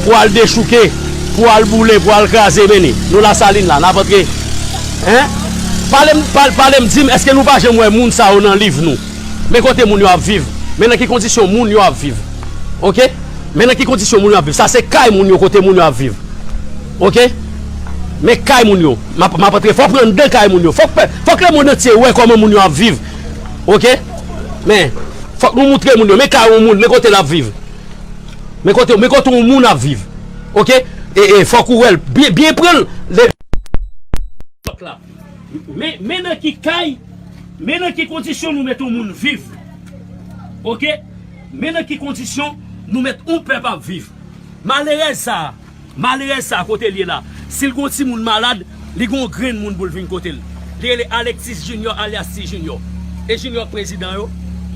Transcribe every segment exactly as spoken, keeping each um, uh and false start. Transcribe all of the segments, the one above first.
pou al dechouke, pou al boule, pou al kraze, men ni. Nou Lasalin la, n ap antre. Hein? Pale m, pale, pale m, di m, èske nou pa janm wè moun sa yo nan liv nou? Men kote moun yo ap viv. Men nan ki kondisyon moun yo ap viv. Oke? Men nan ki kondisyon moun yo ap viv. Sa se kay moun yo, kote moun yo ap viv. Oke? Men kay moun yo. M ap, m ap antre. Fòk mwen anndan kay moun yo. Fòk, fòk lemonn antye wè kòman moun yo ap viv. Oke? Men, fòk nou moutre moun yo. Men kay yon moun, men kote l ap viv. Men kote, men kote yon moun ap viv. Oke? E, e, fòk ou wè l. Byen, byen pran l. Le- Men, men nan ki kay, men nan ki kondisyon nou met yon moun viv. Oke? Men nan ki kondisyon nou met yon pèp ap viv. Malerèz sa, malerèz sa kote l ye la. Si l gon timoun malad, li gon grenn moun pou l vin kote l. Li rele Alexis Junior alyas Ti Junior. E Junior k prezidan yo,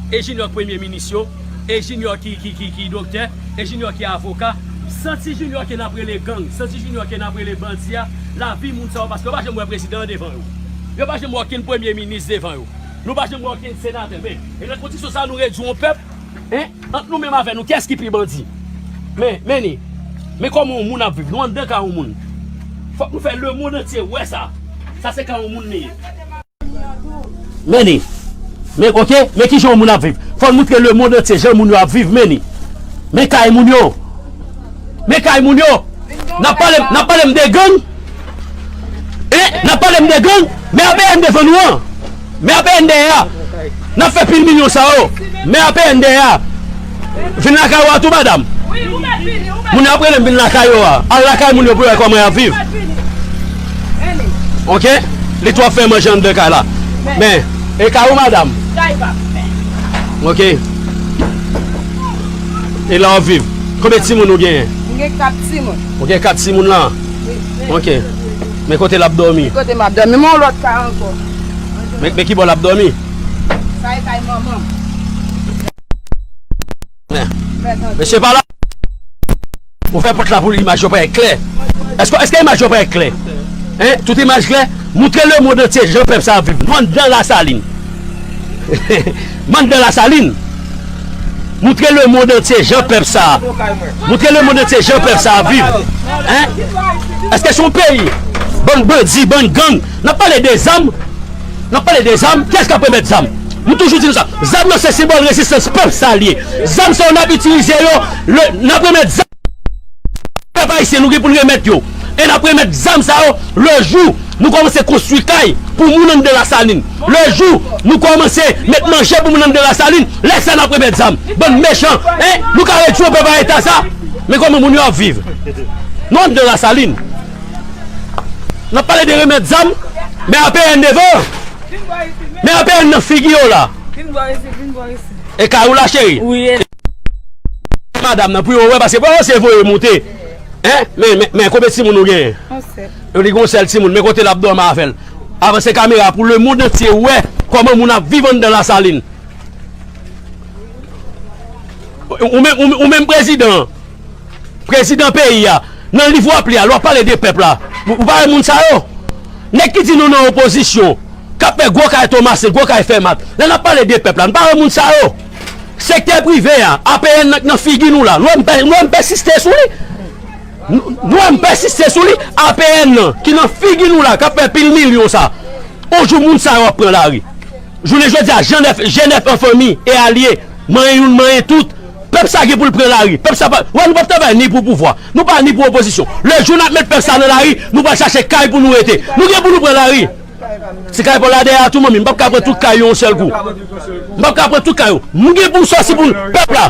e Junior k premye minis yo, e Junior ki, ki, ki, ki doktè, e Junior ki avoka. San Ti Junior ke n ap rele gang, san Ti Junior ke n ap rele bandi a, lavi moun sa yo, paske yo pa janm wè prezidan an devan yo. Yo pa janm wè okenn premye minis devan yo. Nou pa janm wè okenn senatè. Men, e nan kondisyon sa nou redui yon pèp, hein? Ant nou menm avè nou, kiyès ki pi bandi? Men, men ni. Men kòman yon moun ap viv? Nou anndan kay yon moun. Fòk nou fè lemonn antye wè sa. Sa se kay yon moun li ye. Men ni. Men, oke? Men kijan yon moun ap viv. Fò n moutre lemonn antye jan moun yo ap viv, men ni. Men kay moun yo. Men kay moun yo. N ap pale, n ap pale m de gang. Eh, n ap pale m de gang. Men A P N devan nou an. Men A P N dèyè a. N ap fè pil milyon sa yo. Men A P N dèyè a. Vin lakay ou a tou, madam. Moun yo ap rele m vin lakay yo a. Al lakay moun yo pou yo wè kòman y ap viv. Oke? Li tou ap fè manje anndan kay la. Men, e kay ou, madam? Oke. E la w ap viv. Konbyen timoun ou genyen? M gen kat timoun. Ou gen kat timoun la? Wi. Oke. Men kote l ap dòmi? Men kote m ap dòmi? Men yon lòt kay ankò. Men, men ki bò l ap dòmi? Sa e kay manman m. Men, mesye pa la. Ou fè pòt la pou imaj yo parèt klè. Èske, èske imaj yo parèt klè? Hein? Tout imaj klè? Moutre lemonn antye jan pèp sa ap viv. Nou anndan Lasalin. M anndan Lasalin. Moutre lemonn antye jan pèp sa. Moutre lemonn antye jan pèp sa ap viv. Hein? Èske se yon peyi? Bann bandi, bann gang. N ap pale de zam. N ap pale de zam. Kiyès k ap remèt zam? Nou toujou di nou sa. Zam nan se senbòl rezistans pèp sa l ye. Zam sa yo n ap itilize yo, lè n ap remèt zam. Pèp ayisyen, nou gen pou n remèt yo. E n ap remèt zam sa yo lejou nou kòmanse konstwi kay pou moun anndan Lasalin. Lejou nou kòmanse met manje pou moun anndan Lasalin, lè sa n ap remèt zam. Bann mechan, hein? Nou ka redui yon pèp a eta sa? Men kòman moun yo ap viv? Nou anndan Lasalin. N ap pale de remèt zam, men A P N devan. Men A P N nan figi yo la. Vin bò isit, vin bò isit. E kay ou la, cheri? Wi, e. Madam nan, pou yo wè, paske pa se voye moute. Hein? Men, men, men, konbyen timoun ou genyen? Yon sèl. Li gen yon sèl timoun, men kote l ap dòmi avè l. Avanse kamera pou lemonn antye wè kòman moun ap viv anndan Lasalin. Ou, ou menm, ou, ou menm prezidan an. Prezidan peyi a, nan liv w ap li a, lè w ap pale de pèp la, ou, ou pa wè moun sa yo? Nèg ki di nou nan opozisyon, k ap fè gwo kay Tomasen, gwo kay Fèmat. Lè n ap pale de pèp la, nou pa wè moun sa yo? Sektè prive a, A P N nan k nan figi nou la. Nou wè m pè-, nou wè m pèsiste sou li. Nou, nou wè m pèsiste sou li. A P N nan, ki nan figi nou la, k ap fè pil milyon sa. On jou moun sa yo ap pran lari. Jounen jodi a, G nèf, G nèf an fanmi e alye, manyen youn, manyen tout. Pèp sa gen pou l pran lari. Pèp sa pa, wè, nou p ap travay ni pou pouvwa. Nou pa ni pou opozisyon. Lè jou n ap met pèp sa nan lari, nou pral chache kay pou nou rete. Nou gen pou nou pran lari. Ti kay pa w la dèyè a tou, manmi. M p ap ka pran tout kay yo yon sèl kou. M p ap ka pran tout kay yo. M gen pou m sòti pou nou. Pèp la.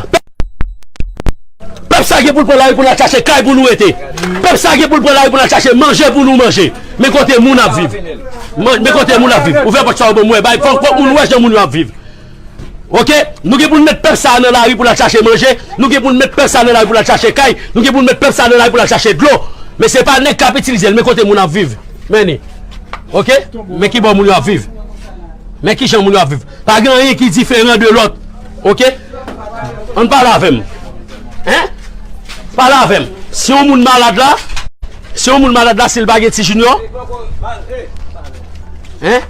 Pèp sa gen pou l pran lari pou l al chache kay pou nou rete. Pèp sa gen pou l pran lari pou l al chache manje pou nou manje. Men kote moun ap viv. Man-, men kote moun ap viv. Ouvè pòt sa yo ban m wè. Bay, fòk, fòk moun wè jan moun yo ap viv. Oke? Nou gen pou n met pèp sa a nan lari pou l al chache manje. Nou gen pou n met pèp sa a nan lari pou l al chache kay. Nou gen pou n met pèp sa a nan lari pou l al chache dlo. Men se pa nèg k ap itilize l. Men kote moun ap viv. Men ni. Oke? Men ki bò moun yo ap viv. Men ki jan moun yo ap viv. Pa gen anyen ki diferan de lòt. Oke? Ann pale avè m. Hein? Pale avè m. Si yon moun malad la, si yon moun malad la, si l pa gen Ti Junior, hein?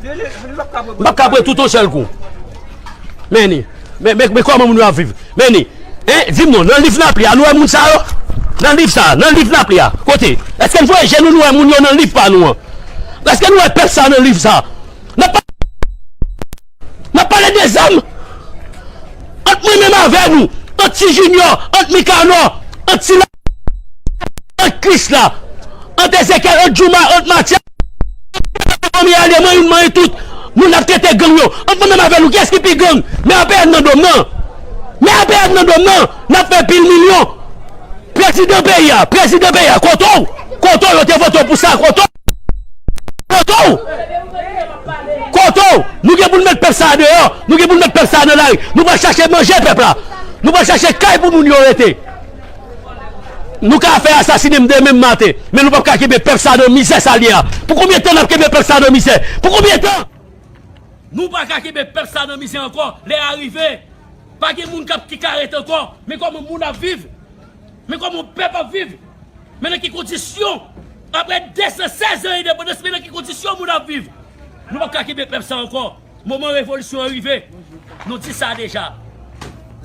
M p ap ka pran tout yon sèl kou. Men ni. Men, men, men kòman moun yo ap viv? Men ni. Hein? Di m non, nan liv n ap li a, nou wè moun sa yo? Nan liv sa, nan liv n ap li a, kote? Èske n voye je nou, nou wè moun yo nan liv pa nou an? Èske nou wè pèp sa nan liv sa? N ap pa-, n ap pale de zam ant mwen menm avè nou, ant Ti Junior, ant Mikanò, ant Sila, ant Krisla, ant Ezekyèl, ant Jouma, ant Matyas, fanmi ale, mwen youn, mwen tout. Moun ap trete gang yo. Ant mwen menm avè nou, kiyès ki pi gang? Men A P N nan dòm nan. Men A P N nan dòm nan. N ap fè pil milyon. Prezidan peyi a, prezidan peyi a, kote w? Kote w? Yo te vote w pou sa, kote w? Kote w? Kote w? Nou gen pou n met pèp sa a deyò, nou gen pou n met pèp sa a nan lari. Nou pral chache manje pèp la. Nou pral chache kay pou moun yo rete. Nou ka fè asasinen m demen maten, men nou p ap ka kenbe pèp sa a nan mizè sa l ye a. Pou konbyen tan n ap kenbe pèp sa a nan mizè? Pou konbyen tan? Nou pa ka kenbe pèp sa a nan mizè ankò. Lè a rive. Pa gen moun k ap, ki ka ret ankò. Men kòman moun ap viv. Men kòman pèp ap viv. Men nan ki kondisyon. Apre de san sèz an endepandans, men nan ki kondisyon moun ap viv. Nou p ap ka kenbe pèp sa ankò. Moman revolisyon an rive. Nou di sa deja.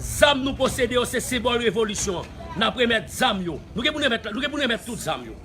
Zam nou posede yo se senbòl revolisyon an. N ap remèt zam yo. Nou gen pou n remèt, nou gen pou n remèt tout zam yo.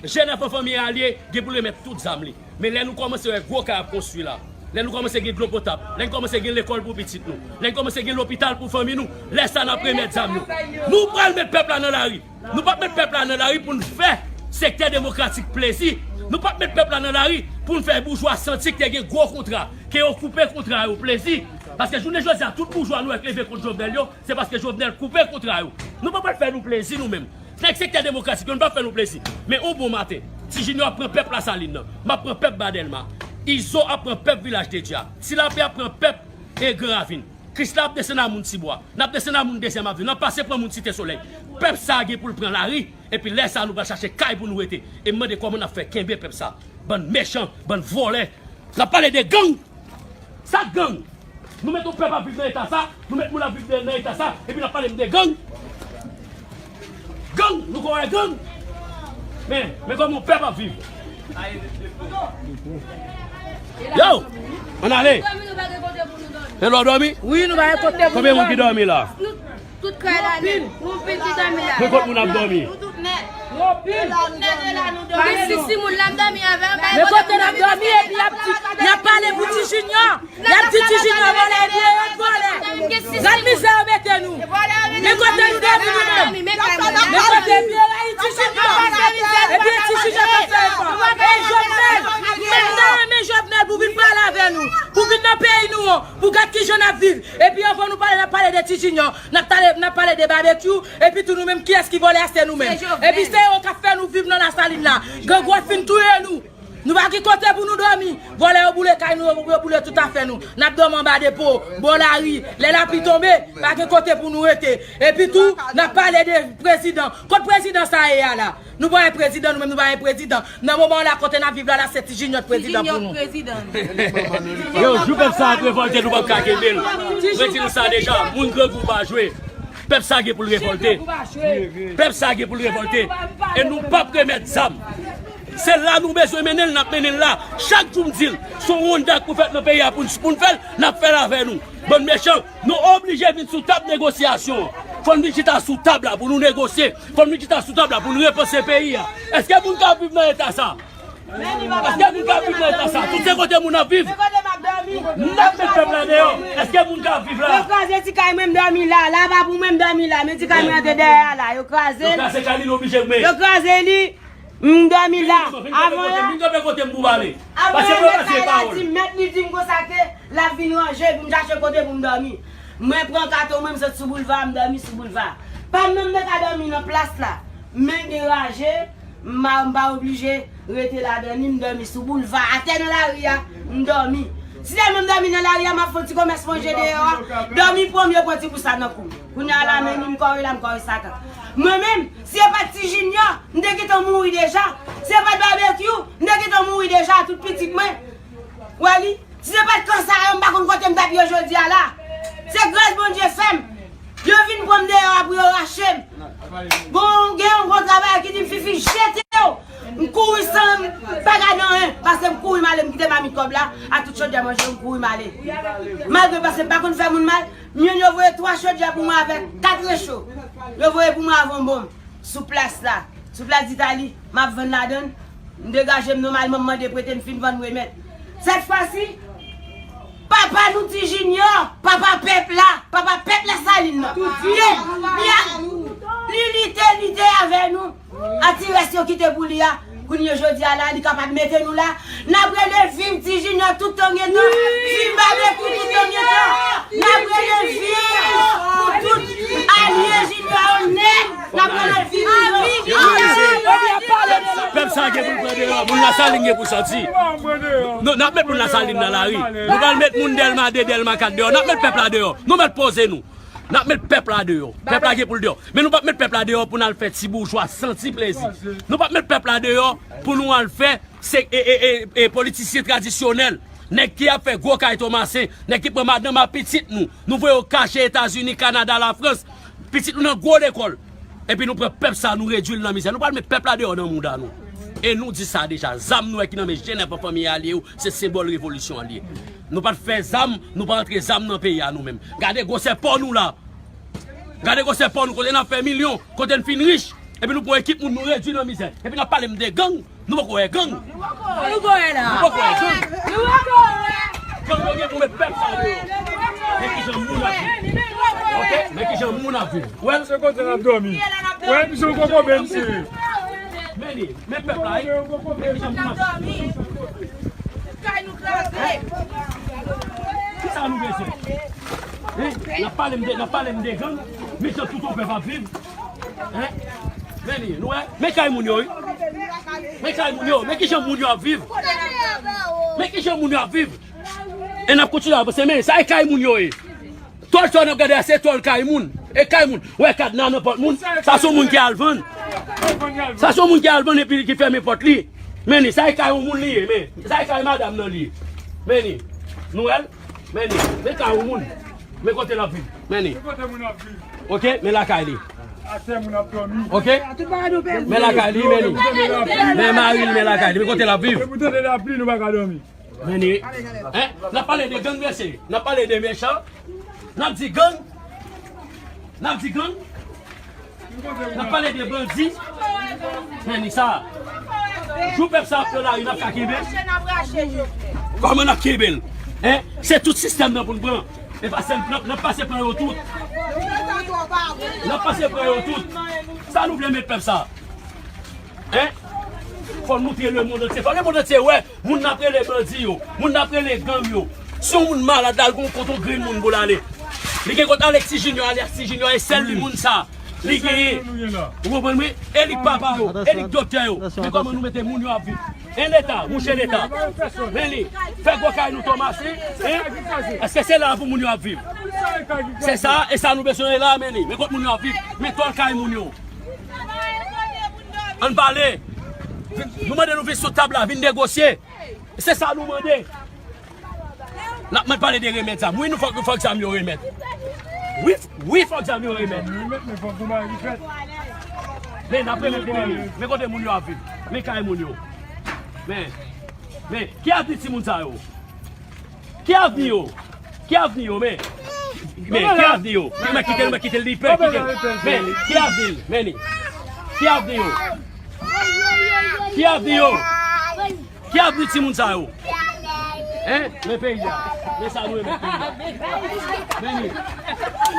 Jèn Anfan Fanmi Alye gen pou l remèt tout zam li. Men lè nou kòmanse wè gwo kay ap konstwi la, lè nou kòmanse gen dlo potab, lè n kòmanse gen lekòl pou pitit nou, lè n kòmanse gen lopital pou fanmi nou, lè sa n ap remèt zam yo. Nou pral met pèp la nan lari. Nou p ap met pèp la nan lari pou n fè sektè demokratik plezi. Nou p ap met pèp la nan lari pou n fè boujwa santi ke te gen gwo kontra, ke yo koupe kontra yo plezi. Paske jounen jodi a, tout boujwa nou wè k leve kont Jovenel yo, se paske Jovenel koupe kontra yo. Nou pa pral fè nou plezi nou menm. Nèg sektè demokratik yo, nou p ap fè nou plezi. Men yon bon maten, Ti Junior ap pran pèp Lasalin nan. M ap pran pèp Ba Dèlma. Izo ap pran pèp Vilaj de Dye a. Ti Lapè ap pran pèp e Gran Ravin. Krisla ap desann a moun Tibwa. N ap desann a moun Dezyèm Avni. N ap pase pran moun Site Solèy. Pèp sa a gen pou l pran lari. Epi lè sa a, nou pral chache kay pou nou rete. E m mande kòman n ap fè kenbe pèp sa. Bann mechan, bann vòlè. N ap pale de gang. Sa gang? Nou mete yon pèp ap viv nan eta sa, nou mete moun ap viv nan eta sa, epi n ap pale m de gang. Gang, nou kwè gang. Men, men kòman yon pèp ap viv. Yo, ann ale. E lè w dòmi? Wi, nou pa gen kote pou nou dòmi. Konbyen moun ki dòmi la? Tout kay la nèt. Yon pil ki dòmi la. Men kot moun ap dòmi? Yon pil. Gen sis moun la m dòmi avè yo. Men kote n ap dòmi epi y ap di, y ap pale pou Ti Junior. Y ap di Ti Junior vòlè epi yo yo vòlè. Gad mizè yo mete nou. Men kote nou dòmi nou menm. Men kote epi yo rayi Ti Junior. Epi Ti Junior pa fè efò. E Jovenel, nou menm ta renmen Jovenel pou vin pale avè nou. Pou vin nan peyi nou an. Pou gad kijan n ap viv. Epi anvan nou pale, n ap pale de Ti Junior. N ap pale, n ap pale de Babekyou, epi tou nou menm, kiyès ki vòlè a? Se nou menm. Epi se yo k ap fè nou viv nan Lasalin la. Grangou ap fin touye nou. Nou pa gen kote pou nou dòmi. Vòlè yo boule kay nou, yo, yo boule tout afè nou. N ap dòmi anba depo, bò lari. Lè lapli tonbe, pa gen kote pou nou rete. Epi tou, n ap pale de prezidan. Kot prezidan sa ye a la? Nou pa gen prezidan, nou menm nou pa gen prezidan. Nan moman an la, kote n ap viv la, la se Ti Junior k prezidan pou nou. Yo, jou pèp sa ap revòlte, nou p ap ka kenbe l. Mwen di nou sa deja, moun Grangou pa jwe. Pèp sa gen pou l revòlte. Pèp sa gen pou l revòlte. E nou p ap remèt zam. Se la nou bezwen mennen l, n ap mennen l la. Chak jou m di l, se yon wonda k pou fèt nan peyi a pou n, pou n fè l, n ap fè l avè nou. Bann mechan, nou oblije vin sou tab negosyasyon an. Fò n vin chita sou tab la pou nou negosye. Fò n vin chita sou tab la pou n repanse peyi a. Èske moun ka viv nan eta sa? Èske moun ka viv nan eta sa? Tout se kote moun ap viv. N ap met pèp la deyò. Èske moun ka viv la? Yo kraze ti kay mwen, m dòmi la. La pa pou mwen, m dòmi la. Men ti kay mwen an te dèyè a la. Yo kraze l. Yo kraze kay li, nou oblije goumen. Yo kraze li. M dòmi la. Avan yè, avan yè, mèt la di m, mèt li di m konsa ke l ap vin ranje pou m chache kote pou m dòmi. Mwen pran katon mwen, m sot sou boulva, m dòmi sou boulva. Pa m menm te ka dòmi nan plas la. Men gen raje, m pa, m pa oblije rete ladan li, m dòmi sou boulva. Atè nan lari a, m dòmi. Si tèlman m dòmi nan lari a, m ap fè yon ti komès manje deyò a. Dòmi pran m, yo pran ti bous la nan kou m. Kounye a la, men ni m kòre la, m kòre Satan. Mwen menm, si se pa t Ti Junior, m te gentan mouri deja. Si se pa t Babekyou, m te gentan mouri deja, tout pitit mwen. Wè li, si se pa t kan sa yo, m pa konn kote m t ap ye jodi a la. Se gras Bondye fè m. Yo vin pran m deyò a pou yo rache m. Bon, gen yon bon travayè ki di m, "Fifi, jete w." M kouri san m pa gade anyen, paske m kouri m ale, m kite mamit kòb la, ak tout chodyè manje, m kouri m ale. Malgre paske m pa konn fè moun mal, m jwenn yo voye twa chodyè pou mwen avèk kat recho. Yo voye pou mwen avè yon bonm. sou plas la, sou plas Ditali, m ap vann ladan l. M degaje m nòmalman, m mande prete, m fin vann, m remèt. Sèt fwa si, papa nou Ti Junior, papa pèp la, papa pèp Lasalin nan. Li, li, li te, li te avè nou. A ti rès yo kite pou li a. Kounye jodi a la, li kapab mete nou la. N ap rele viv Ti Junior toutan gen tan. Viv Babekyou toutan gen tan. N ap rele viv pou tout alye Junior yo nèt. N ap rele viv Junior. Pèp sa gen pou l pran deyò. Moun Lasalin gen pou santi. Nou, n ap met moun Lasalin nan lari. Nou pral met moun Dèlma de, Dèlma kat deyò. N ap met pèp la deyò. Nou mèt poze nou. N ap met pèp la deyò. Pèp la gen pou l deyò. Men nou p ap met pèp la deyò pou n al fè ti boujwa santi plezi. Nou p ap met pèp la deyò pou nou al fè se, e, e, e, e, politisyen tradisyonèl. Nèg ki ap fè gwo kay Tomasen, nèg ki pran madanm ak pitit nou. Nou voye yo kache Etazini, Kanada, Lafrans. Pitit nou nan gwo lekòl. Epi nou pran pèp sa, nou redui l nan mizè. Nou pral met pèp la deyò nan mouda nou. E nou di sa deja. Zam nou wè ki nan men Jenèf ak fanmi alye yo, se senbòl revolisyon an l ye. Nou pa t fè zam, nou pa antre zam nan peyi a nou menm. Gade gwosè pò nou la. Gade gwosè pò nou, kote n ap fè milyon, kote n fin rich. Epi nou pran ekip moun nou redui nan mizè. Epi n ap pale m de gang, nou poko wè gang. Nou poko wè la. Nou poko wè gang. Nou poko wè. Gang yo gen pou met pèp sa deyò. Men kijan moun ap viv. Ok? Men kijan moun ap viv. Ou wè l? Se kote n ap dòmi. Ou wè l, misye yon kokobe, misye. Men li, men pèp la, wi. Men kijan moun ap viv. Kay nou kraze. Kisa nou bezwen? Hein? N ap pale m de, n ap pale m de gang. Men jan tout yon pèp ap viv. Hein? Men li, nou wè? Men kay moun yo, wi. Men kay moun yo. Men kijan moun yo ap viv. Men kijan moun yo ap viv. E n ap kontinye avanse, men sa e kay moun yo ye. Tòl sa n ap gade a, se tòl kay moun. E kay moun. Ou wè kadna nan pòt moun. Sa se yon moun ki al vann. Sa se yon moun ki al vann epi ki fèmen pòt li. Men li, sa e kay yon moun li ye, men. Sa e kay madanm nan li ye. Men li. Nou wè l? Men li. Men kay yon moun. Men kote l ap viv. Men li. Ok, men lakay li. Ok? Men lakay li, men li. Men mari l, men lakay li. Men kote l ap viv. Men li. Hein? N ap pale de gang, mesye. N ap pale de mechan. N ap di gang. N ap di gang. N ap pale de bandi. Men li sa. Jou pèp sa ap pran lari, n ap ka kenbe. Kòman n ap kenbe l? Hein? Se tout sistèm nan pou n pran. E pa sèl, n ap, n ap pase pran yo tout. N ap pase pran yo tout. Sa nou vle met pèp sa? Hein? Fò n moutre lemonn antye. Fò lemonn antye wè moun n ap rele bandi yo, moun n ap rele gang yo. Si yon moun malad la, l gon kont yon grenn moun pou l ale. Li gen kont Alexis Junior, Alexis Junior e sèl li moun sa. Li genyen. Ou konprann mwen? E li k papa yo, e li k doktè yo. Men kòman nou mete moun yo ap viv? En Leta, mouche Leta. Men li, fè gwo kay nou Tomasen, hein? Èske se la pou moun yo ap viv? Se sa, e sa nou bezwen la, men li. Men kot moun yo ap viv? Men tòl kay moun yo. Ann pale. Nou mande nou vin sou tab la, vin negosye. Se sa nou mande. N ap mèt pale de remèt zam. Wi, nou fòk, fòk zam yo remèt. Wi, f-, wi, fòk zam yo remèt. Men, n ap remèt li, men, men kote moun yo ap viv. Men kay moun yo. Men, men, ki avni timoun sa yo? Ki avni yo? Ki avni yo, men? Men, ki avni yo? Men, kite l, men, kite l, li pè, kite l. Men, ki avni l? Men li. Ki avni yo? Ki avni yo? Ki avni timoun sa yo? Hein? Men peyi a. Men sa nou ye, men peyi a. Men li.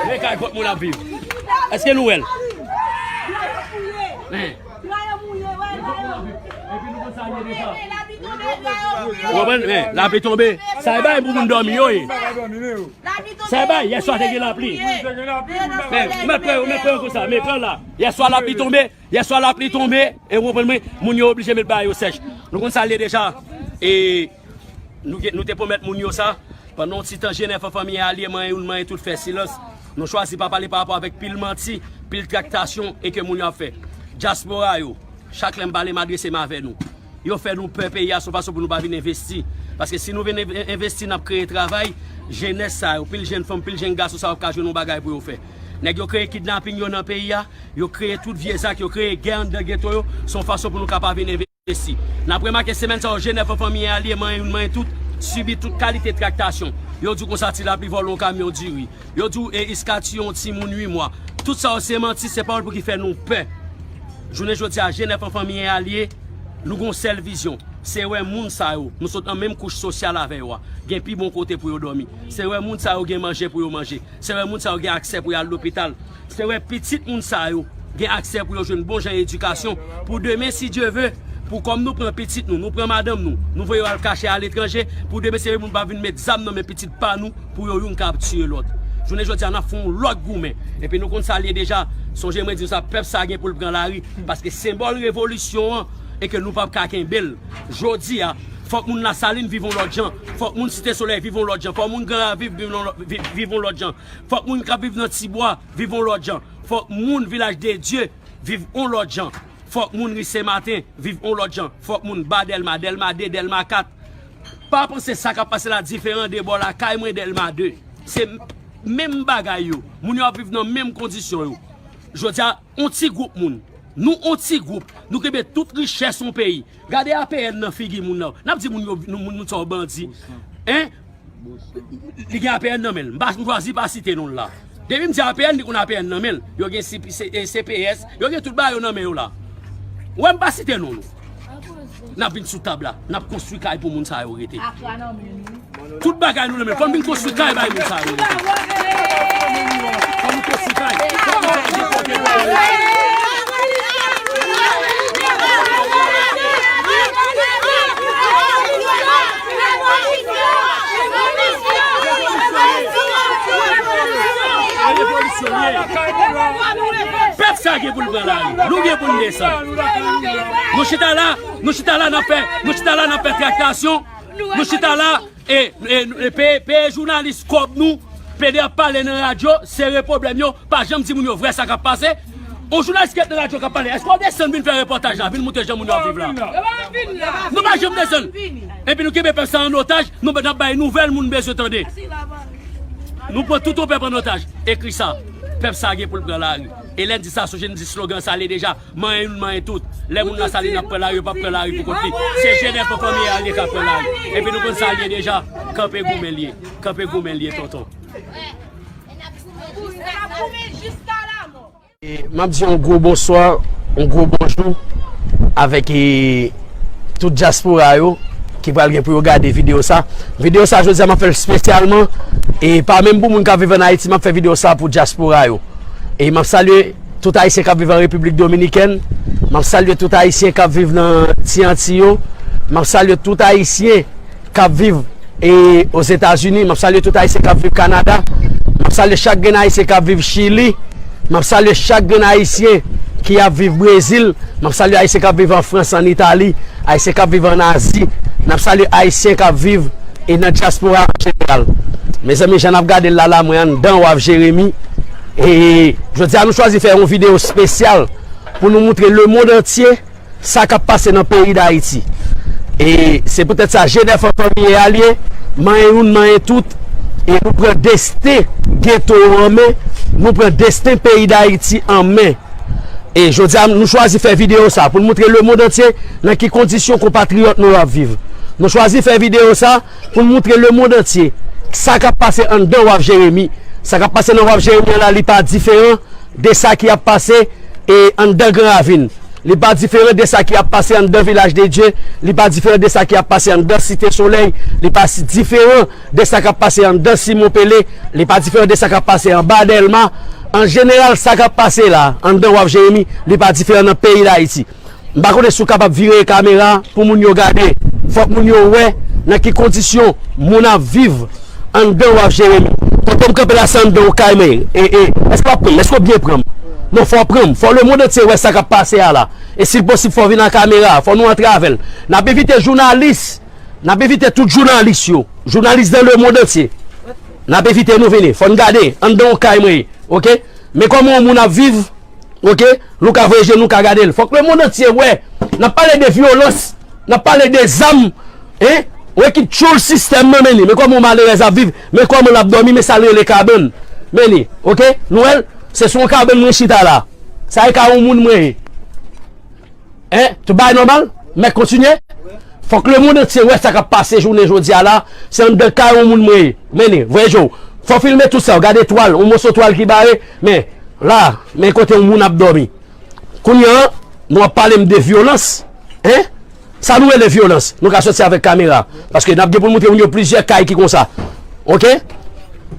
Men kay kot moun ap viv. Èske nou wè l? Men. Ou konprann? Men, lapli tonbe. Sa e bay pou moun dòmi yo ye. Sa e bay, yèswa te gen lapli. Men, ou mèt pran, ou mèt pran konsa, men pran la. Yèswa lapli tonbe, yèswa lapli tonbe, e ou konprann mwen, moun yo oblije met bagay yo sèch. Nou konn sa l ye deja. E nou, nou te pwomèt moun yo sa. Pandan yon ti tan, Jenèf an fanmi alye, manyen youn, manyen tout, fè silans. Nou chwazi pa pale pa rapò avèk pil manti, pil traktasyon e ke moun yo ap fè. Dyaspora yo, chak lè m pale, m adrese m avè nou. Yo fè nou pè peyi a, se yon fason pou nou pa vin envesti. Paske si nou vin env-, envesti, n ap kreye travay, jenès sa yo, pil jenn fanm, pil jenn gason sa yo ap ka jwenn yon bagay pou yo fè. Nèg yo kreye kidnaping yo nan peyi a, yo kreye tout vye zak, yo kreye gè anndan geto yo, se yon fason pou nou ka pa vin envesti. N ap remake semèn sa yo, Jenèf an fanmi alye, manyen youn, manyen tout, sibi tout kalite traktasyon. Yo di w konsa Ti Lapli vòlè yon kamyon diri. Yo di w e Iska tiye yon timoun uit mwa. Tout sa yo se manti, se pawòl pou ki fè nou pè. Jounen jodi a, G nèf an fanmi alye, nou gon sèl vizyon. Se wè moun sa yo, nou sot nan menm kouch sosyal avè yo a, gen pi bon kote pou yo dòmi. Se wè moun sa yo gen manje pou yo manje. Se wè moun sa yo gen aksè pou y al lopital. Se wè pitit moun sa yo gen aksè pou yo jwenn bon jan edikasyon. Pou demen, si Dye ve, pou kòm nou pran pitit nou, nou pran madanm nou, nou voye yo al kache aletranje, pou demen se moun pa vin met zam nan men pitit pa nou, pou yo youn ka ap tiye lòt. Jounen jodi a, n ap fè yon lòt goumen. Epi nou konn sa l ye deja. Sonje mwen di nou sa, pèp sa gen pou l pran lari. Paske senbòl revolisyon an, e ke nou p ap ka kenbe l. Jodi a, fòk moun Lasalin viv yon lòt jan. Fòk moun Site Solèy viv yon lòt jan. Fòk moun Gran Ravin viv yon lò-, vi-, viv yon lòt jan. Fòk moun k ap viv nan Tibwa viv yon lòt jan. Fòk moun Vilaj de Dye viv yon lòt jan. Fòk moun Ri Sen Maten viv yon lòt jan. Fòk moun Ba Dèlma, Dèlma de, Dèlma kat. Pa panse sa k ap pase la diferan de bò lakay mwen, Dèlma de. Se menm bagay yo. Moun yo ap viv nan menm kondisyon yo. Jodi a, yon ti gwoup moun. Nou yon ti gwoup. Nou kenbe tout richès yon peyi. Gade A P N nan figi moun nan. N ap di moun yo, nou, moun, moun sa yo bandi. Hein? Li gen A P N nan men l. M pa, m chwazi pa site non l la. Depi m di A P N, li konn A P N nan men l. Yo gen C P, C-, eh, C P S, yo gen tout bagay yo nan men yo la. Ou wè m pa site non nou. N ap vin sou tab la, n ap konstwi kay pou moun sa yo rete. Tout bagay nou nan men, fò n vin konstwi kay bay moun sa yo rete. Fò nou konstwi kay. Fò nou konstwi kay. Pèp sa gen pou l pran lari. Nou gen pou n desann. Nou chita la, nou chita la n ap fè, nou chita la n ap fè traktasyon. Nou chita la, e, e, e peye, peye jounalis kòb nou. Pede ap pale nan radyo, sere pwoblèm yo, pa janm di moun yo vrè sa k ap pase. Yon jounalis ki ret nan radyo k ap pale, èske w desann vin fè repòtaj la, vin montre jan moun yo ap viv la? Nou pa janm desann. Epi nou kenbe pèp sa an otaj, nou, n ap bay nouvèl moun bezwen tande. Nou pran tout yon pèp an otaj. Ekri sa. Pèp sa gen pou l pran lari. E lè n di sa, sonje n di slogan sa ale deja. Manyen youn, manyen tout. Lè moun Lasalin ap pran lari, yo p ap pran lari pou kont li. Se G nèf an fanmi alye k ap pran lari. Epi nou konn sa l ye deja. Kanpe goumen l ye. Kanpe goumen l ye, tonton. E m ap di yon gwo bonswa, yon gwo bonjou avèk, e, tout dyaspora yo ki pral gen pou yo gade videyo sa. Videyo sa, jodi a, m ap fè l espesyalman, e pa menm pou moun k ap viv ann Ayiti, m ap fè videyo sa pou dyaspora yo. E m ap salye tout Ayisyen k ap viv an Repiblik Dominikèn. M ap salye tout Ayisyen k ap viv nan Ti Anti yo. M ap salye tout Ayisyen k ap viv, e, Ozetazini. M ap salye tout Ayisyen k ap viv Kanada. M ap salye chak grenn Ayisyen k ap viv Chili. M ap salye chak grenn Ayisyen ki ap viv Brezil. M ap salye Ayisyen k ap viv an Frans, an Itali, Ayisyen k ap viv an Azi. N ap salye Ayisyen k ap viv, e, nan dyaspora an jeneral. Mezanmi, jan n ap gade l la, la, mwen anndan Waf Jeremi. E jodi a, nou chwazi fè yon videyo espesyal pou nou montre lemonn antye sa k ap pase nan peyi Dayiti. E se poutèt sa, G nèf an fanmi e alye, manyen youn, manyen tout, e nou pran desten geto an men, nou pran desten peyi Dayiti an men. E jodi a, nou chwazi fè videyo sa pou n montre lemonn antye nan ki kondisyon konpatriyòt nou yo ap viv. Nou chwazi fè videyo sa pou n montre lemonn antye sa k ap pase anndan Waf Jeremi, sa k ap pase nan Waf Jeremi an la, li pa diferan de sa ki ap pase, e, anndan Gran Ravin. Li pa diferan de sa ki ap pase anndan Vilaj de Dye. Li pa diferan de sa ki ap pase anndan Site Solèy. Li pa si diferan de sa k ap pase anndan Simon Pele. Li pa diferan de sa k ap pase anba Dèlma. An jeneral, sa k ap pase la, anndan Waf Jeremi, li pa diferan nan peyi Dayiti. M pa konnen si w kapab vire kamera pou moun yo gade. Fòk moun yo wè nan ki kondisyon moun ap viv anndan Waf Jeremi. Kote m kanpe la, se anndan yon kay mwen ye. E, e, èske w ap pran m? Èske w byen pran m? Non, fò w pran m. Fò lemonn antye wè sa k ap pase a la. E si l posib, fò w vin ak kamera a. Fò nou antre avè l. N ap envite jounalis. N ap envite tout jounalis yo. Jounalis nan lemonn antye. N ap envite nou vini. Fò n gade anndan yon kay mwen ye. Oke? Men kòman yon moun ap viv. Oke? Nou ka voye je nou ka gade l. Fòk lemonn antye wè. N ap pale de vyolans. N ap pale de zam. Hein? Ou wè ki tchoul sistèm nan, men li. Men kòman yon malerèz ap viv. Men kòman l ap dòmi. Men sa l rele kabann. Men li. Oke? Nou wè l? Se sou yon kabann mwen chita la. Sa e ka yon moun mwen ye. Hein? Tout bagay nòmal? Mèt kontinye? Fòk lemonn antye wè sa k ap pase jounen jodi a la. Se anndan kay yon moun mwen ye. Men li, voye je w. Fò w filme tout sa. Gade twal, yon moso twal ki bare. Men, la, men kote yon moun ap dòmi. Kounye a, Nou ap pale m de vyolans, hein? Sa nou rele vyolans? Nou ka soti avèk kamera. Paske n ap gen pou n montre moun yo plizyè kay ki konsa. Oke?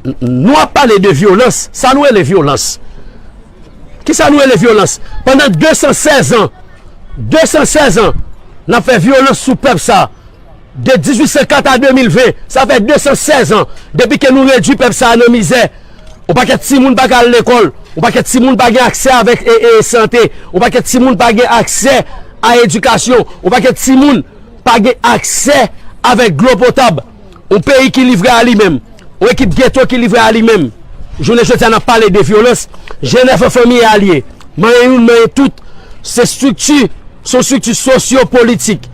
N- Nou ap pale de vyolans. Sa nou rele vyolans? Kisa nou rele vyolans? Pandan de san sèz an, de san sèz an, n ap fè vyolans sou pèp sa. De dizuit san kat a de mil ven, sa fè de san sèz an, depi ke nou redui pèp sa a nan mizè. Yon pakèt timoun pa ka al lekòl, yon pakèt timoun pa gen aksè avèk e, e, sante, yon pakèt timoun pa gen aksè a edikasyon, yon pakèt timoun pa gen aksè avèk dlo potab. Yon peyi ki livre a li menm, yon ekip geto ki livre a li menm. Jounen jodi a n ap pale de vyolans, G N F an fanmi e alye, manyen youn, manyen tout, se estrikti, se yon estrikti sosyo-politik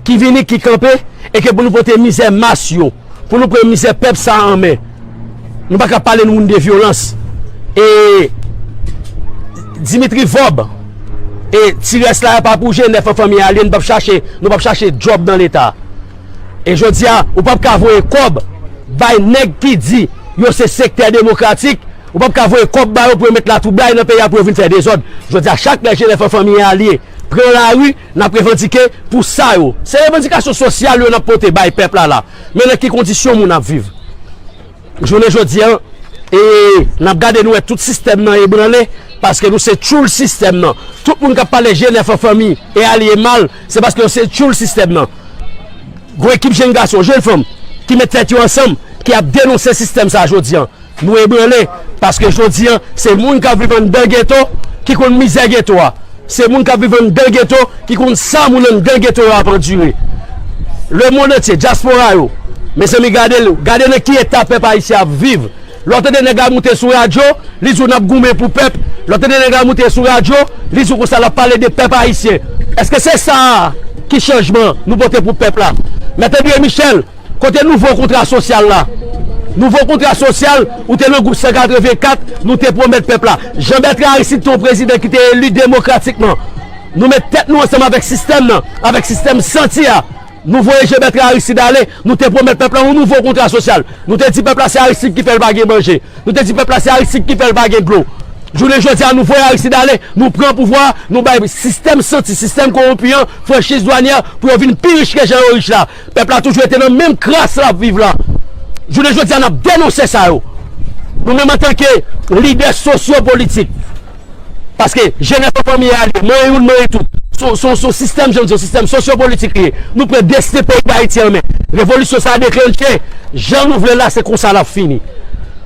ki vini, ki kanpe, e ke pou nou pote mizè mas yo, pou nou pran mizè pèp sa a an men. Nou pa ka pale nou moun de vyolans. E Dimitri Vorbe, e ti rès la pa pou G N F an fanmi e alye, nou p ap chache, nou p ap chache djòb nan Leta. E jodi a, ou p ap ka voye kòb bay nèg ki di yo se sektè demokratik, ou p ap ka voye kòb ba yo pou yo met latwoublay nan peyi a, pou yo vin fè dezòd. Jodi a, chak lè G N F an fanmi e alye pran lari, n ap revandike pou sa yo. Se revandikasyon sosyal yo n ap pote bay pèp la la. Men nan ki kondisyon moun ap viv. Jounen jodi a, e n ap gade, nou wè tout sistèm nan ebranle, paske nou se tchoul sistèm nan. Tout moun k ap pale G N F an fanmi e alye mal, se paske yo se tchoul sistèm nan. Gwo ekip jenn gason, jenn fanm, ki met tèt yo ansanm, ki ap denonse sistèm sa a jodi a. Nou ebranle, paske jodi a, se moun k ap viv anndan geto ki konn mizè geto a. Se moun k ap viv anndan geto ki konn sa moun anndan geto yo ap andire. Lemonn antye, dyaspora yo, mezanmi, gade l, gade nan ki eta pèp ayisyen ap viv. Lè w tande nèg la moute sou radyo, li di w n ap goumen pou pèp. Lè w tande nèg la moute sou radyo, li di w konsa l ap pale de pèp ayisyen. Èske se sa a ki chanjman nou pote pou pèp la? Mèt André Michel, kote nouvo kontra sosyal la? Nouvo kontra sosyal, ou te nan gwoup san katreven kat, nou te pwomèt pèp la. Jean Bertrand Aristide te yon prezidan ki te eli demokratikman. Nou met tèt nou ansanm avèk sistèm nan, avèk sistèm santi a. Nou voye Jean Bertrand Aristide ale, nou te pwomèt pèp la yon nouvo kontra sosyal. Nou te di pèp la se Aristide ki fè l pa gen manje. Nou te di pèp la se Aristide ki fè l pa gen dlo. Jounen jodi a, nou voye Aristide ale, nou pran pouvwa, nou bay sistèm santi, sistèm kowonpi an, franchiz dwanyè, pou yo vin pi rich ke jan yo rich la. Pèp la toujou rete nan menm kras l ap viv la. Jounen jodi a, n ap denonse sa yo. Nou menm antanke lidè sosyopolitik, paske G N F an fanmi e alye, manyen youn, manyen tout. Se yon, se yon, se yon sistèm, jan m di, yon sistèm sosyopolitik li ye. Nou pran desten peyi Dayiti an men. Revolisyon sa a deklanche, jan nou vle l la, se konsa l ap fini.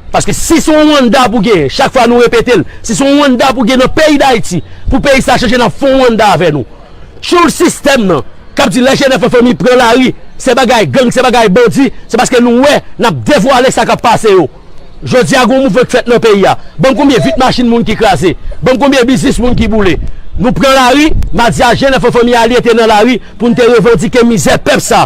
Paske si se yon Rwanda pou genyen, chak fwa nou repete l, si se yon Rwanda pou genyen nan peyi Dayiti, pou peyi sa chanje, n ap fè yon Rwanda avè nou. Tchoul sistèm nan, k ap di lè G N F an fanmi pran lari, se bagay gang, se bagay bandi, se paske nou wè, n ap devwale sa k ap pase yo. Jodi a, gen yon mouvman k fèt nan peyi a. Ban m konbyen vit machin moun ki kraze. Ban m konbyen biznis moun ki boule. Nou pran lari, madi a, G N F an fanmi e alye te nan lari pou n te revandike mizè pèp sa.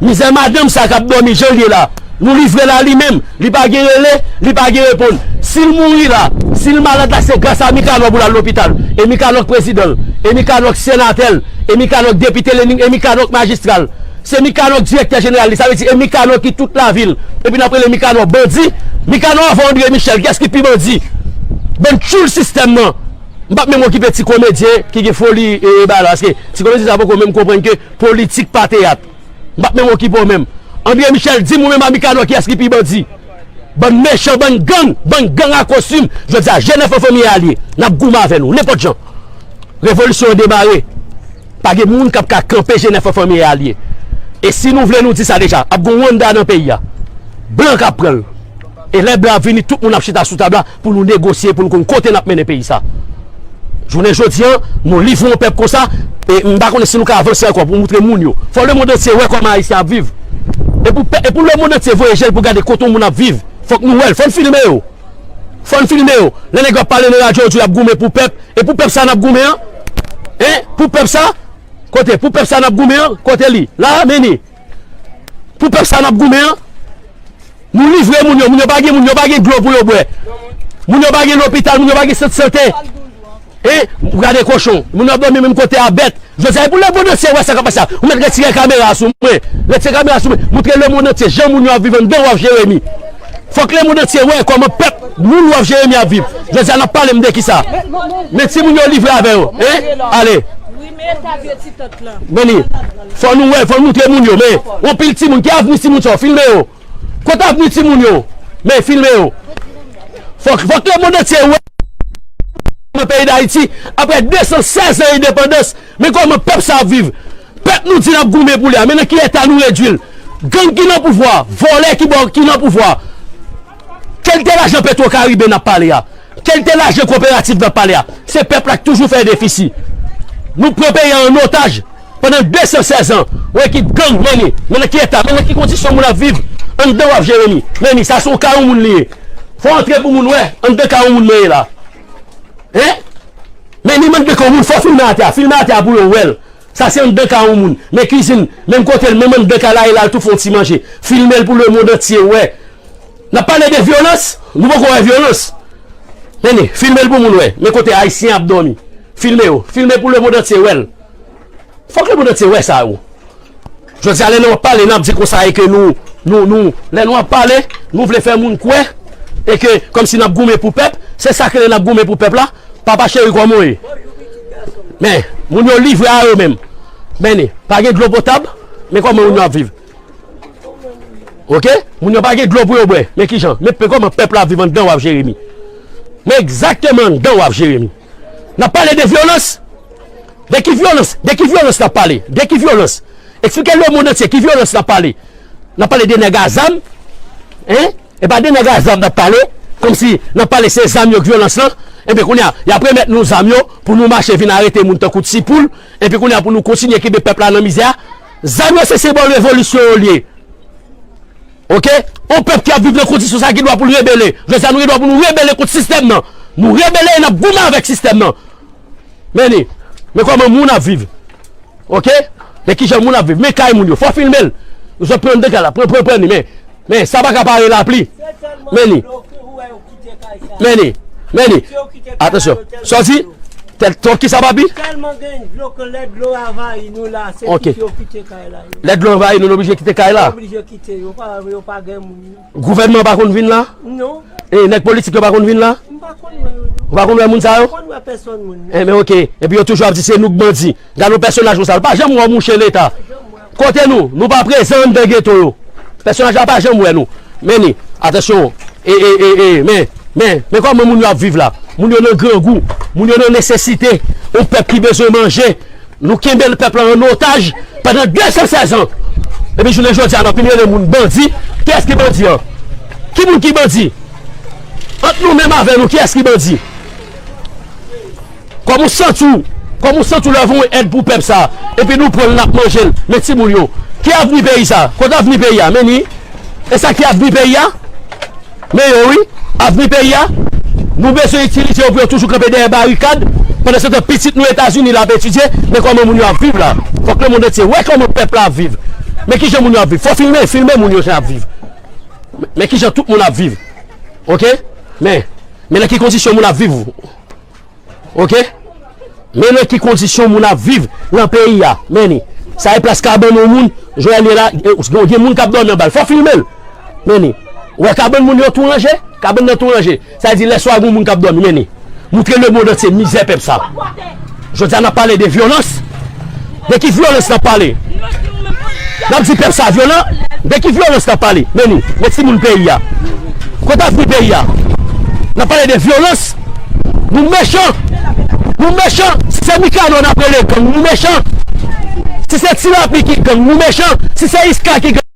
Mizè madanm sa k ap dòmi jan l ye la. Nou livre l a li menm. Li pa gen rele, li pa gen reponn. Si l mouri la, si l malad la, se gras a Mikanò pou l al lopital. E Mikanò k prezidan l. E Mikanò k senatè l. E Mikanò k depite l. E Mikanò k majistra l. Se Mikanò k direktè jeneral li, sa vle di e Mikanò ki tout lavil. Epi n ap rele Mikanò bandi. Mikanò avè André Michel, kiyès ki pi bandi? Bann tchoul sistèm nan. M p ap menm okipe ti komedyen ki gen foli e, e bagay la, paske ti komedyen sa poko menm konprann ke politik pa teyat. M p ap menm okipe w menm. André Michel, di m ou menm a Mikanò kiyès ki pi bandi? Bann mechan, bann gang, bann gang a kostim. Jodi a, G N F an fanmi e alye. N ap goumen avè nou, nenpòt jan. Revolisyon an demare. Pa gen moun k ap ka kanpe G N F an fanmi e alye. E si nou vle nou di sa deja, ap gon Rwanda nan peyi a. Blan k ap pran l. E lè blan ap vini, tout moun ap chita sou tab la pou nou negosye, pou nou konn kote n ap mennen peyi sa. Jounen jodi a, nou livre yon pèp konsa, e m pa konnen si nou ka avanse ankò pou moutre moun yo. Fò lemonn antye wè kòman Ayisyen ap viv. E pou pè-, e pou lemonn antye voye je l pou gade kote yon moun ap viv, fòk nou wè l, fò n filme yo. Fò n filme yo. Lè nèg yo ap pale nan radyo, yo di y ap goumen pou pèp. E pou pèp sa n ap goumen an? Hein? Pou pèp sa? Kote? Pou pèp sa n ap goumen an? Kote li? La, men li. Pou pèp sa n ap goumen an? Nou livre moun yo. Moun yo pa gen, moun yo pa gen dlo pou yo bwè. Moun yo pa gen lopital, moun yo pa gen sant sante. Hein? Ou gade kochon. Moun yo ap dòmi menm kote a bèt. Jodi a, e pou lemonn antye wè sa k ap pase a. Ou mèt retire kamera a sou mwen. Retire kamera a sou mwen. Moutre lemonn antye jan moun yo ap viv anndan Waf Jeremi. Fòk lemonn antye wè kòman pèp moun Waf Jeremi ap viv. Jodi a, n ap pale m de kisa? Men timoun yo livre avè yo. Hein? Ale. Men li, fò nou wè, fò nou moutre moun yo, men yon pil timoun, ki avni timoun sa yo, filme yo. Kote avni timoun yo? Men filme yo. Fòk, fòk lemonn antye wè nan peyi Dayiti, apre de san sèz an endepandans, men kòman pèp sa ap viv. Pèp nou di n ap goumen pou li a, men nan ki eta nou redwi l? Gang ki nan pouvwa, vòlè ki bò, ki nan pouvwa. Kalite lajan Petro Caribe n ap pale a? Kalite lajan koperativ n ap pale a? Se pèp la k toujou fè defisi. Nou pran peyi a an otaj pandan de san sèz an. Ou wè ki gang, men li, men nan ki eta, men nan ki kondisyon moun ap viv anndan w ap jere li. Men li, sa se yon kawon moun li ye. Fò antre pou moun wè anndan kawon moun mwen ye la. Hein? Men li, men anndan kawon moun, fò filme atè a, filme atè a pou yo wè l. Sa se anndan kay yon moun. Men kizin, menm kote l, menm anndan kay la, e la l tou fè yon ti manje. Filme l pou lemonn antye wè. N ap pale de vyolans, nou poko wè vyolans. Men li, filme l pou moun wè. Men kote Ayisyen ap dòmi. Filme yo. Filme pou lemonn antye wè l. Fòk lemonn antye wè sa yo. Jodi a, lè nou ap pale, n ap di konsa e ke nou, nou, nou, lè nou ap pale, nou vle fè moun kwè e ke kòmsi n ap goumen pou pèp, se sa k rele n ap goumen pou pèp la. Papa cheri, kòman w ye? Men, moun yo livre a yo menm. Men ni, pa gen dlo potab, men kòman moun yo ap viv? Oke? Moun yo pa gen dlo pou yo bwè. Men kijan? Men pe kòman pèp la ap viv anndan w ap jere mi. Men egzakteman anndan w ap jere mi. N ap pale de vyolans. De ki vyolans? De ki vyolans n ap pale? De ki vyolans? Eksplike lemonn antye ki vyolans n ap pale. N ap pale de nèg a zam. Hein? E pa de nèg a zam n ap pale, kòmsi n ap pale se zam yo k vyolans lan. Enben kounye a, y ap remèt nou zam yo pou nou mache vin arete moun tankou ti poul. Enpi kounye a pou nou kontinye kenbe pèp la nan mizè a. Zam yo se senbòl revolisyon yo l ye. Oke? Yon pèp ki ap viv nan kondisyon sa gen dwa pou l rebele. Jodi a nou gen dwa pou nou rebele kont sistèm nan. Nou rebele e n ap goumen avèk sistèm nan. Men ni, men kòman moun ap viv. Oke? Men kijan moun ap viv. Men kay moun yo. Fò filme l. Zòt pran anndan kay la. Pran, pran, pran ni. Men, men, sa pa ka pare lapli. Men ni. Men ni. Men ni. Atansyon. Sa w di? Tèl, tèl ki sa, papi? Tèlman gen dlo ke lè dlo anvayi nou la, se Ok. kite yo kite kay la. Lè dlo anvayi nou, nou oblije kite kay la. Oblije kite. Yo pa, yo pa gen moun. Gouvènman pa konn vin la? Non. E nèg politik yo pa konn vin la? M pa konn wè yo. Ou pa konn wè moun sa yo? M pa konn wè pèsòn moun. Enben, oke. Epi yo toujou ap di se nou k bandi. Gade yon pèsonaj konsa. L pa janm wè yon mouche Leta. Kote nou? Nou pa prezan anndan geto yo. Pèsonaj la pa janm wè nou. Men ni, atansyon. E, e, e, e, men, men, men kòman moun yo ap viv la? Moun yo nan grangou. Moun yo nan nesesite. Yon pèp ki bezwen manje. Nou kenbe pèp la an otaj pandan de san sèz an. Epi jounen jodi a, n ap vin rele moun bandi. Kiyès ki bandi an? Ki moun ki bandi? Ant nou menm avè nou, kiyès ki bandi? Kòman w santi w? Kòman w santi w lè w voye èd pou pèp sa a? Epi nou pran l, n ap manje l. Men timoun yo. Ki avni peyi sa a? Kote avni peyi a? Men ni. E sa ki avni peyi a? Men yo wi. Avni peyi a? Nou bezwen itilize yo pou yo toujou kanpe dèyè barikad. Pandansetan pitit nou Etazini l ap etidye. Men kòman moun yo ap viv la. Fòk lemonn antye wè kòman pèp la ap viv. Men kijan moun yo ap viv. Fò filme, filme moun yo jan y ap viv. Men, men kijan tout moun ap viv. Oke? Men, men nan ki kondisyon moun ap viv. Oke? Men nan ki kondisyon moun ap viv nan peyi a. Men ni. Sa e plas kabann yon moun, Joel ye la, e, gen, gen moun k ap dòmi anba l. Fò filme l. Men ni. Ou wè kabann moun yo tou ranje? Kabann nan tou ranje. Sa vle di lè swa gen moun k ap dòmi. Men ni. Moutre lemonn antye mizè pèp sa. Jodi a n ap pale de vyolans. De ki vyolans n ap pale? N ap di pèp sa vyolan. De ki vyolans n ap pale? Men ni, men timoun peyi a. Kote avni peyi a? N ap pale de vyolans. Nou mechan. Nou mechan. Si se Mikano n ap rele gang, nou mechan. Si se Ti Lapli ki gang, nou mechan. Si se Iska ki gang,